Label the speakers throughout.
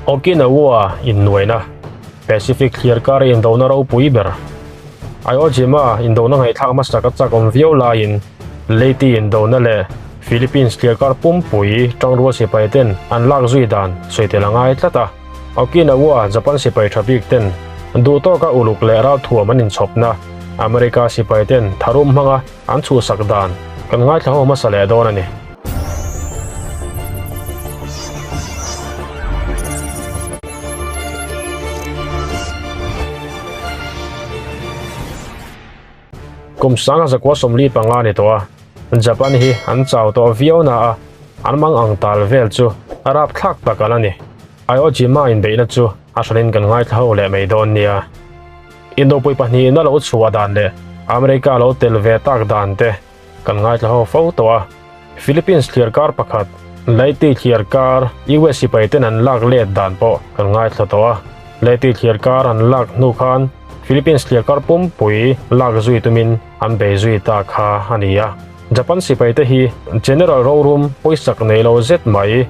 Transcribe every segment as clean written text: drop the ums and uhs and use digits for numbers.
Speaker 1: Okinawa innuaina, Pacific thliarkar indona ropui ber. Iwo Jima indona ngaihthlak hmasa ka chak awm viau laiin Leyte indona leh Philippines thliarkar pumpui tangrual sipai ten an lak zui dan sawi tel a ngai tlat a. Okinawa Japan sipai tha bik ten duh tawka uluk leh ralthuam an inchhawpna America sipai ten tharum hmanga an chhuhsak dan kan ngaithla ho hmasa leh dawn a ni. Kum sanga zakua 45 ni tawh a, Japan hi an chau tawh viau na a, an mang ang tal vel chu a rapthlak tak ala ni. Iwo Jima inbeihna chu a hranin kan ngaithla ho leh mai dawn nia. Indopui pahnihna lo chhuah dan leh America lo tel ve tak dan te kan ngaithla ho fo tawh a. Philippines thliarkar pakhat, Leyte thliarkar US sipai ten an lak let dan pawh kan ngaithla tawh a. Leyte thliarkar an lak hnu khan Philippines thliarkar pumpui lak zui tumin an bei zui ta kha a ni a. Japan sipai te hi General rorum pawisak nei lo zet mai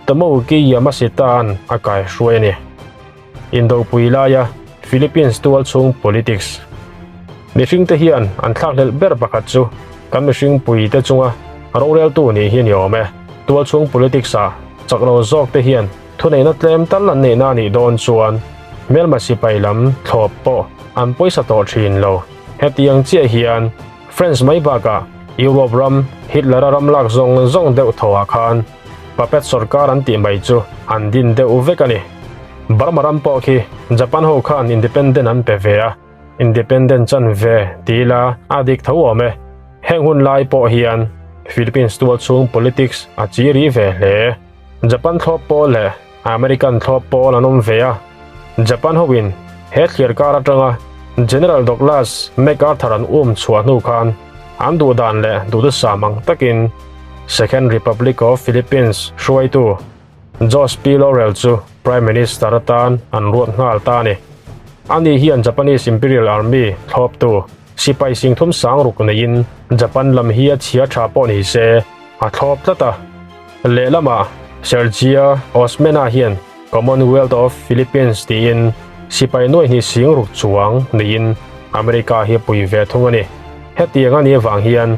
Speaker 1: Tomoki Yamashita-a'n a kaihruai a ni. Indopui laia Philippines tual chhung politics mihringte hian an thlakhlelh ber pakhat chu kan mihring puite chunga roreltu nih hi a ni awm e. Tual chhung politics-ah chak lo zawkte hian thuneihna tlem tal an neihna a nih dawn chuan hmelma sipai lam thlawp pawh an pawisa tawh thin lo. Hetiang chiah hian France mai bakah Europe ram Hitler-a ram lak zawng zawng deuh thawhah khan Puppet sorkar an tih mai chu an din deuh vek a ni. Burma ram pawh khi Japan ho khan independent an pe ve a, independent chan ve ti ila a dik tho awm e. Heng hun lai pawh hian Philippines tual chhung politics a chi ri ve hle. Japan thlawp pawl leh American thlawp pawl an awm ve a. Japan hoin he thliar kar atanga General Douglas MacArthur an um chhuah hnu khan an duh dan leh duhthusam ang takin Second Republic of Philippines hruaitu Jose P. Laurel chu Prime Minister atan an ruat nghal ta a ni. Ani hian Japanese Imperial Army thlawptu sipai singthum sang ruk neiin Japan lam hi a chhia tha pawh ni se a thlawp tlat a. Lehlamah Sergio Osmena hian Commonwealth of Philippines tiin sipai nuai hnih sing ruk chuang neiin America hi a pui ve thung a ni. Hetiang a nih avang hian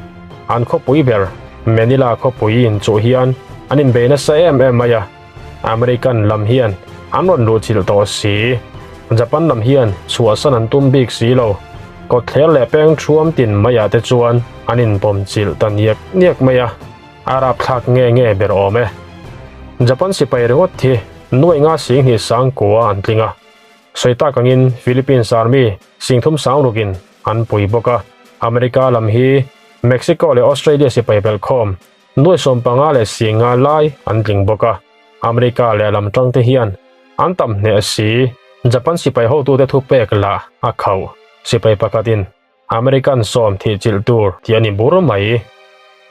Speaker 1: an khawpui ber Manila khawpui inchuh hian an inbei nasa em em mai a, American lam hian an rawn luhchilh tawh si. Japan lam hian chhuahsan an tum bik si lo. Kawtthler leh peng thuam tin maiah te chuan an inpawmchilh ta niak niak mai a. A rapthlak nge nge ber awm e. Japan sipai ringawt hi nuai nga sing hnih sang kua an tling a. Sawi tak angin Philippines Army singthum sang rukin an pui bawk a. America lam hi Mexico leh Australia sipai belhkhawm nuai 15 leh sing nga lai an tling bawk a. America leh lam tangte hian an tam hneh si. Japan sipai hotute thupek lah a khauh. Sipai pakhatin American sawm thihchilh tur tih a ni bur mai.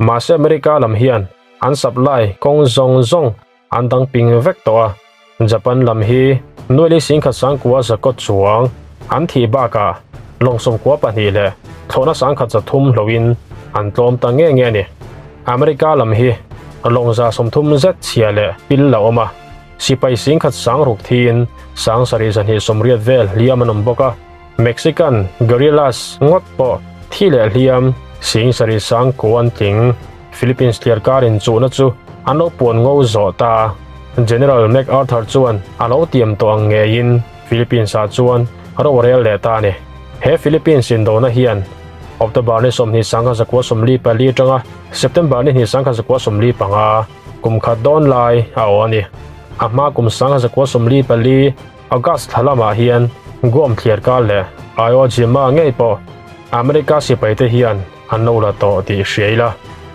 Speaker 1: Mahse America lam hian an supply kawng zawng zawng an dang ping vek tawh a, Japan lam hi nuaili singkhat sangkua zakawt chuang an thih bakah lawng 92 leh thlawhna sangkhat 300 hlohin an tlawm ta nge nge a ni. America lam hi lawng 30 zet chhia leh pil la awm a, sipai singkhat sang ruk thiin sang sarih zahnih sawmriat vel hliam an awm bawk a. Mexican guerrillas ngawt pawh thi leh hliam sing sarih sang ku an tling. Philippines thliarkar inchuhna chu an lo puan ngo zawh ta. General MacArthur chuan a lo tiam tawh ang ngeiin Philippines-ah chuan ro a rel leh ta a ni. He Philippines indona hian October ni 20 sangha zakua 44 atanga September ni hnih sangha zakua 45 kum khat dawn lai a aw a ni. A hma kum sangha zakua 44 August thla lamah hian Guam thliarkar leh Iwo Jima ngei pawh America sipaite hian an lo la tawh tih hria ila.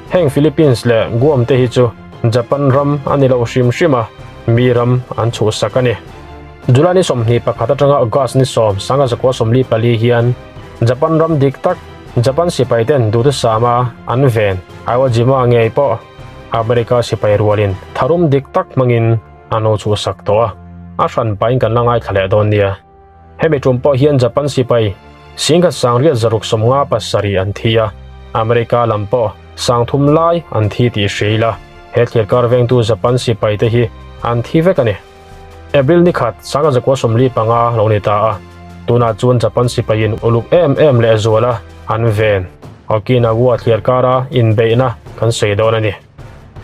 Speaker 1: Heng Philippines leh Guam te hi chu Japan ram a ni lo hrim hrim a, mi ram an chhuhsak a ni. July ni 21 atanga August ni 10 sanga zakua 44 hian Japan ram dik tak Japan sipaiten duhthusama an ven Iwo Jima ngei pawh America sipai rualin tharum dik tak hmangin a no chhuhsak tawh a, a hran pahin kan la ngaithla leh dawn nia. Hemi tum pawh hian Japan sipai singkhat sangriat zaruk 57 an thi a, America lam pawh 3000 lai an thi tih hria ila, he thliarkar vengtu Japan sipai te hi an thi vek a ni. April ni khat 1945 lo ni ta a, tunah chuan Japan sipaiin uluk em em lehzuala an ven Okinawa thliarkara inbeihna kan sawi dawn a ni.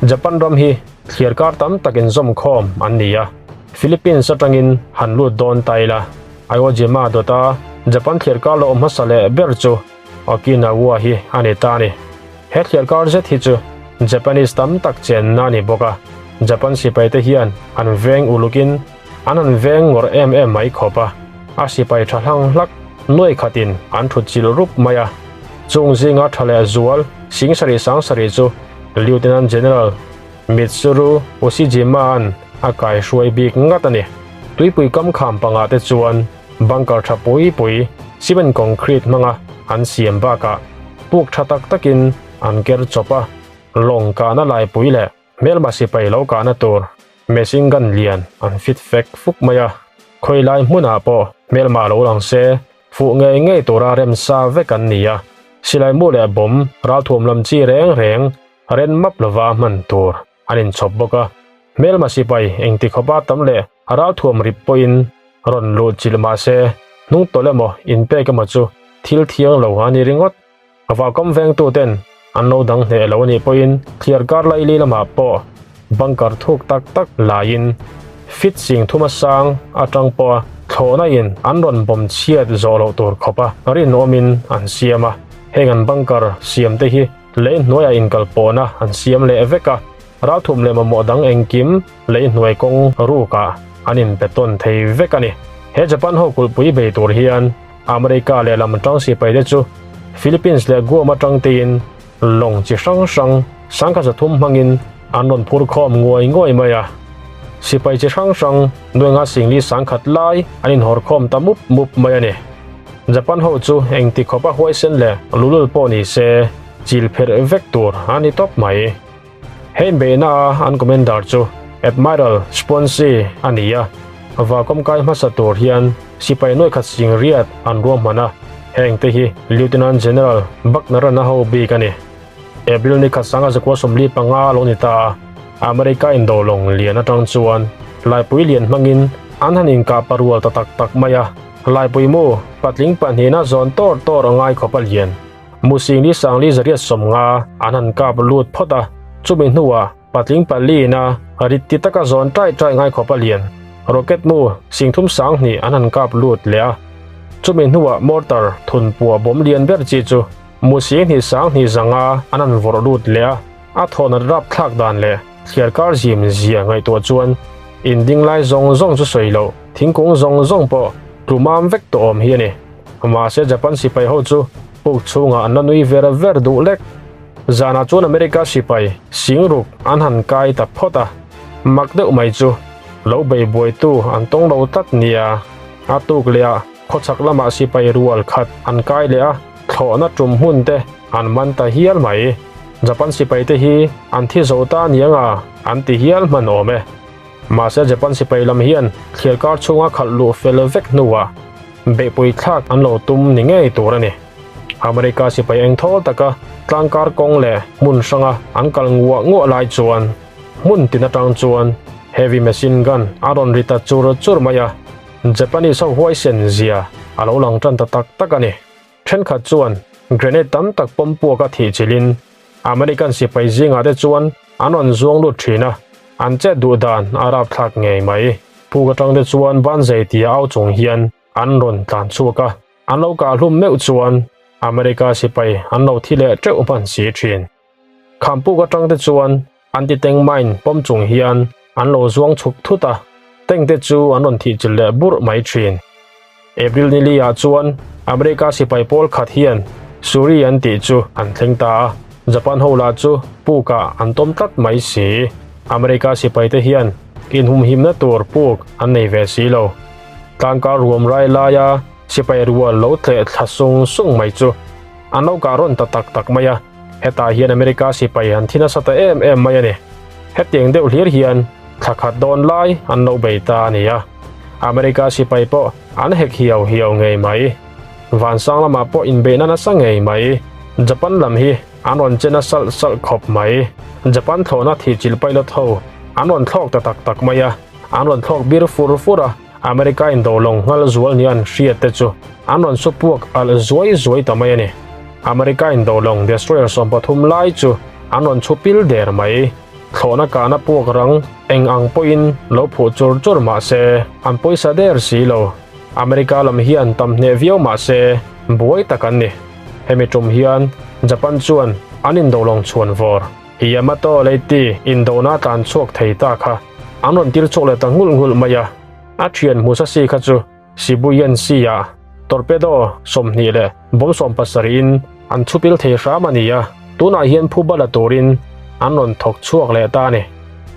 Speaker 1: Japan ram hi thliarkar tam tak inzawmkhawm an ni a, Philippines atangin han lut dawn ta ila, Iwo Jima dawta Japan thliarkar lo awm hmasa leh ber chu Okinawa hi a ni ta a ni. He thliarkar zet hi chu Japanese tam tak chenna a ni bawk a, Japan sipaite hian an veng ulukin an han veng ngawrh em em mai khawp a, a sipai tha hlang hlak nuai khatin an thut chilh rup mai a. Chung zinga tha leh zual Singsarih Sangsarih chu Lieutenant General Mitsuru Ushijima-a'n a kaihruai bik ngat a ni. Tuipui kam kham pangah te chuan Bunker tha pui pui cement concrete hmanga an siam bakah puk tha tak takin an ker chawp a, lawng kahna laipui leh hmelma sipai lo kahna tur machine gun lian an fit fek fuk mai a. Khawilai hmunah pawh hmelma lo lang se fuh ngei ngei tura remsa vek an ni a, silai mu leh bomb ralthuam lam chi reng reng ren map lova hman tur an inchhawp bawk a. Hmelma sipai engti khawpa tam leh ralthuam rip pawhin rawn luh chilh mah se, hnung tawlh emaw inpek emaw chu thil thiang lo a ni ringawt. A vaukham vengtuten an lo dang hneh lo a nih pawhin thliar kar laili lamah pawh bunker thuk tak tak laiin fit sing thuma sang atang pawha thlawhna in an rawn bawm chhiat zawh loh tur khawpa rinawmin an siam a. Heng an bunker siam te hi lei hnuaiah inkalpawhna an siam leh vek a, ralthum leh mamawh dang engkim lei hnuai kawng rukah an inpe tawn thei vek a ni. He Japan ho kulhpui bei tur hian America lehlam atang sipai te chu Philippines leh Guam atang tein lawng chi hrang hrang sangkha zathum hmangin an rawn phur khawm nguai nguai mai a. Sipai chi hrang hrang nuainga singli sangkhat lai an inhawr khawm ta mup mup mai a ni. Japan ho chu engti khawpa huaisen leh lulul pawh ni se chil pherh vek tur a ni tawp mai. Hei beihna a an commander chu Admiral Sponsi a ni a, vaukham kai hmasa tur hian sipai nuai khat sing riat an ruahman a, heng te hi Lieutenant General Buckner-a'n a ho bik a ni. April ni khat sanga zakua 45 lo ni ta a, America indolawng lian atang chuan laipui lian hmangin an han inkah parual ta tak tak mai a, laipui mu patling pahnihna zawn tawr tawr a ngai khawp a lian. Musing li sang li zariat 50 an han kap lut phawt a, chumi hnuah patling paliin a rit ti taka zawn ṭai ṭai ngai khawp a lian. Rocket mu sing thum sang hnih an han kap lut leh a, chumi hnuah mortar thun puah bawm lian ber chi chu mu sing hnih sang hnih zanga an han vawrh lut leh a, a thawhnat rap thlak dan leh thliar kar zim zia ngaihtuah chuan in ding lai zawng zawng chu sawi loh thingkung zawng zawng pawh tlumam vek tawh awm hi a ni. Mahse Japan sipai ho chu puk chhungah an la nui ver ver duh lek. Zanah chuan America sipai singruk an han kai ta phawt a, mak deuh mai chu lo bei buaitu an tawng lo tlat nia. A tuk leh ah khawchhak lamah sipai rual khat an kai leh a, thlawhna tum hmun te an man ta hial mai. Japan sipai te hi an thi zo ta aniang a, an ti hial hman awm e. Mahse Japan sipai lam hian thliarkar chhunga khalh luh fel vek hnuah beihpui thlak an lo tum ni ngei tur a ni. America sipai eng thawl taka tlangkar kawng leh hmun hranga an kal nguah nguah lai chuan hmun tin atang chuan heavy machine gun a rawn ri ta chur chur mai a, Japanese ho huaisen zia a lo lang tan ta tak tak a ni. Thenkhat chuan grenade tam tak pawm puaka thih chilhin American sipai zingah te chuan an rawn zuang lut thin a, an chet duh dan a rapthlak ngei mai. Puk atang te chuan banzei tia au chung hian an rawn tlan chhuak a, an lo kah hlum meuh chuan America sipai an lo thi leh teuh hman si thin. Kham puk atang te chuan anti-tank mine pawm chung hian an lo zuang chhuk thut a, tank te chu an rawn thih chilh leh burh mai thin. April ni li ah chuan America sipai pawl khat hian Suri an tih chu an thleng ta a, Japan ho lah chu puk ah an tawm tlat mai si. America sipai te hian inhumhimna tur puk an nei ve si lo. Tlangkar ruam rai laia sipai rual lo tleh thla sung sung mai chu an lo kah rawn ta tak tak mai a, hetah hian America sipai an thi nasa ta em em mai a ni. Hetiang deuh hlir hian thla khat dawn lai an lo bei ta a ni a, America sipai pawh an hek hiau hiau ngei mai. Vansang lamah pawh inbeihna nasa ngei mai. Japan lam hi an rawn che na salh salh khawp mai. Japan thlawhna thih chilh pilot ho an rawn thlawk ta tak tak mai a. an rawn thlawk bir fur fur a, America in do lawng nghal zual nia an hriat te chu an rawn su puak alh zuai zuai ta mai a ni. America in do lawng destroyer 13 lai chu an rawn chhu pil der mai. Thlawhna kahna puak rang eng ang pawhin lo phuh chur chur mah se an pawisa der si lo. America lam hian tam hneh viau mah se buai tak an ni. Hemi tum hian Japan chuan an indo lawng chhuan vawr Yamato Leiti indona tlan chhuak thei ta kha an rawn tir chhuak leh ta nghulh nghulh mai a. A thian Musashi kha chu Shibuyan Sea-ah torpedo 20 leh bomb 70 in an chhupil thei hram a ni a, tunah hian phuba la turin an rawn thawk chhuak leh ta a ni.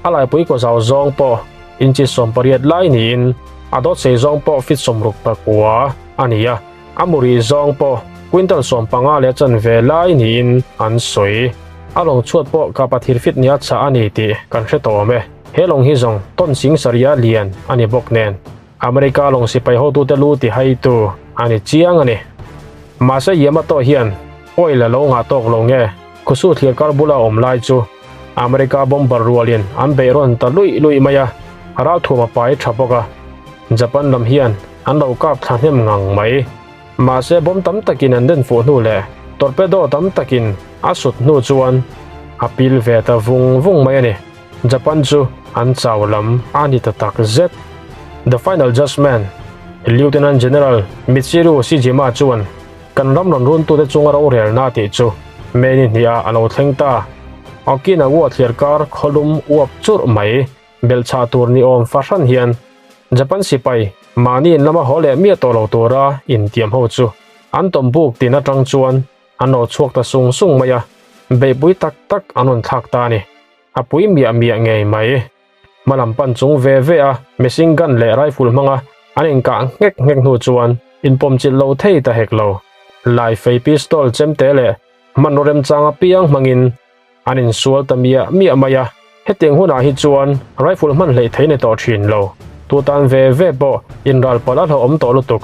Speaker 1: A laipui kaw zau zawng pawh inchi 18 lai niin a dawt sei zawng pawh feet 69 a ni a, a muri zawng pawh quintal 15 leh chanve lai niin an sawi. A lawng chhuat pawh kapa thir fit nia chah a ni tih kan hre tawh awm e. He lawng hi zawng tawn sing sarih a lian a ni bawk nen America lawng sipai hotute lu ti haitu a ni chiang a ni. Mahse Yamato hian oil a lo ngah tawk lo nge Khusu thlir kar bula awm lai chu America bomber rualin an beih rawn ta luih luih mai a, ralthuam a pai tha bawk a. Japan lam hian an lo kap thla hnem ngang mai. Mahse bomb tam takin an den fuh hnu leh torpedo tam takin a sut hnu chuan a pil ve ta vung vung mai a ni. Japan chu an chau lam a ni ta tak zet. The Final Judgment, Lieutenant General Michiru Ushijima chuan kan ram rawn runtute chunga rorelna tih chu May ni hniah a lo thleng ta. Okinawa thliarkar khawlum uap churh mai belhchhah tur ni awm fahran hian Japan sipai mahni in lama haw leh miah tawh lo tura intiam ho chu an tawm buk tin atang chuan an lo chhuak ta sung sung mai a, beihpui tak tak an rawn thlak ta a ni. A pui miah miah ngei mai. Hmalam pan chung ve ve a machine gun leh rifle hmanga an inkah nghek nghek hnu chuan inpawmchilh lo thei ta hek lo. Lai fei pistol chemte leh hmanraw remchang apiang hmangin an insual ta miah miah mai a. Hetiang hunah hi chuan rifle hman hleih thei ni tawh thin lo. Tu tan ve ve pawh inral palh a hlauhawm tawh lutuk.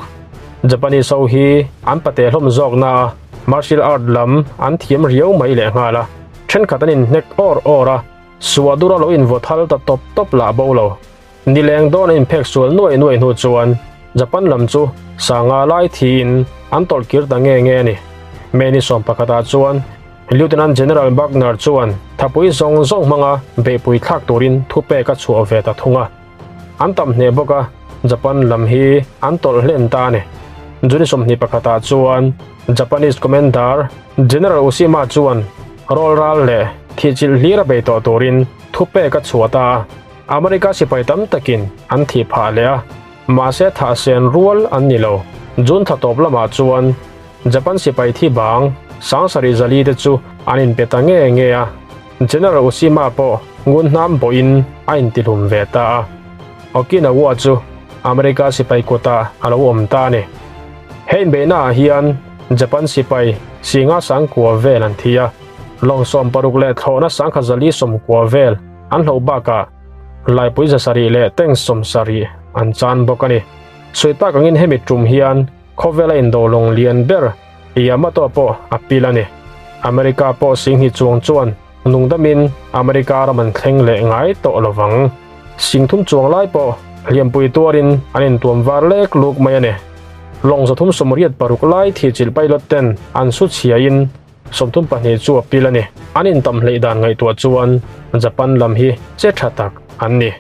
Speaker 1: Japanese ho hi an pate hlawm zawk na a, martial art lam an thiam riau mai lehnghal a. Thenkhat an inhnek awr awr a, suah dura lo invaw thal ta tawp tawp lah bo lo. Nileng dawn a inphek sual nuai nuai hnu chuan Japan lam chu sanga lai thiin an tawlh kir ta nge nge a ni. May ni 11 ah chuan Lieutenant General Buckner chuan thapui zawng zawng hmanga beihpui thlak turin thupek a chhuah ve ta thung a. An tam hneh bawk a, Japan lam hi an tawlh hlen ta a ni. June 21 ah chuan Japanese Commander General Ushima chuan rawl ral leh thihchilh hlir a bei tawh turin thupek a chhuah ta a. America sipai tam takin an thih phah leh a, mahse thah sen rual an ni lo. June thla tawp lamah chuan Japan sipai thi bang 7000 zali te chu an inpe ta nge nge a. General Ushima pawh ngun hnam bawhin a intihlum ve ta a. Okinawa chu America sipai kutah a lo awm ta a ni. He inbeihnaah hian Japan sipai singa 9000 vel an thi a, lawng 60 leh thlawhna 1190 vel an hloh bakah laipui 700 leh tank 70 an chan bawk a ni. Sawi tak angin hemi tum hian khawvela indo lawng lian ber Yamato pawh a pil a ni. America pawh 20 chuang chuan nungdamin America ram an thleng leh ngai tawh lovang. 3000 chuang lai pawh hliampui tuarin an intuam var lek luk mai a ni. Lawng 386 lai thihchilh pilot ten an su chhiain 32 chu a pil a ni. An intam hleih dan ngaihtuah chuan Japan lam hi che tha tak an ni.